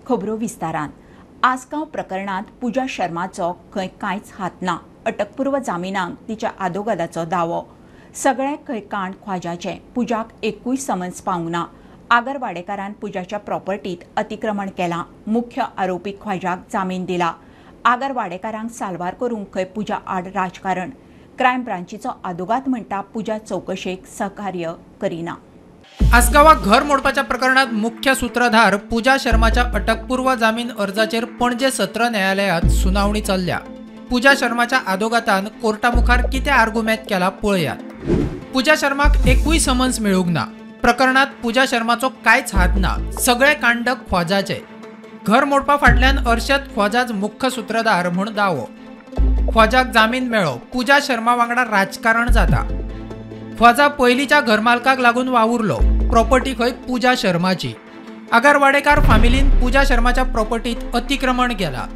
खबरो विस्तारान. आसगांव प्रकरणांत पूजा शर्माचो खंय कांयच हात ना. अटकपूर्व जामिनाक तिच्या आदोगादाचो दावो. सगळें खंय कांड ख्वाजाचें. पूजाक एकूय समन्स पावंक ना. आगरवाडेकारान पूजाच्या प्रॉपर्टीत अतिक्रमण केलां. मुख्य आरोपी ख्वाजाक जामीन दिला. आगरवाडेकारांक साल्वार करूंक खंय पूजा आड राजकारण. क्रायम ब्रांचीचो आदोगाद म्हणटा पूजा चौकशेक सहकार्य करिना. आसगांवाक घर मोडपाच्या प्रकरणात मुख्य सूत्रधार पूजा शर्माच्या अटकपूर्व जामीन अर्जाचेर पणजे सत्र न्यायालयात सुनावणी चल्ल्या. पूजा शर्माच्या आदोगातान कोर्टा मुखार कितें आर्गुमेंत केला पळयात. पूजा शर्माक एकूय समन्स मेळूंक ना. प्रकरणात पूजा शर्माचो कांयच हात ना. सगळे कांड ख्वाजाचे. घर मोडपा फाटल्यान अर्शद ख्वाजाच मुख्य सूत्रधार म्हूण दावो. ख्वाजाक जामीन मेळ्ळो. पूजा शर्मा वांगडा राजकारण जाता. ख्वाजा पयलींच्या घरमालकाक लागून वावुरलो. प्रॉपर्टी खंय पूजा शर्माची. आगरवाडेकार फामिलीन पूजा शर्माच्या प्रॉपर्टीत अतिक्रमण केला.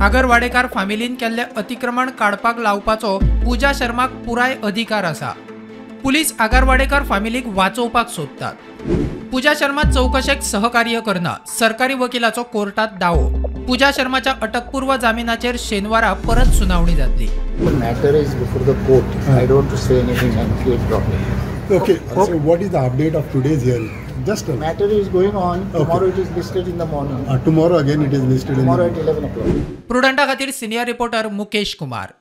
आगरवाडेकार फामिलीन केल्ले अतिक्रमण काडपाक लावपाचो पूजा शर्माक पुराय अधिकार आसा. पुलीस आगरवाडेकार फामिलीक वाचोवपाक सोदतात. पूजा शर्मा चौकशेक सहकार्य करना. सरकारी वकिलाचो कोर्टात दावो. पूजा शर्माच्या अटकपूर्व जामिनाचेर शेनवारा परत सुनावणी जातली. The matter is before the court. I don't want to say anything and create problem. Okay. So what is the update of today's hearing? Just the matter is going on. Tomorrow it is listed in the morning. Tomorrow again it is listed. Tomorrow at 11 o'clock. प्रुडंटा खातीर senior reporter Mukesh Kumar.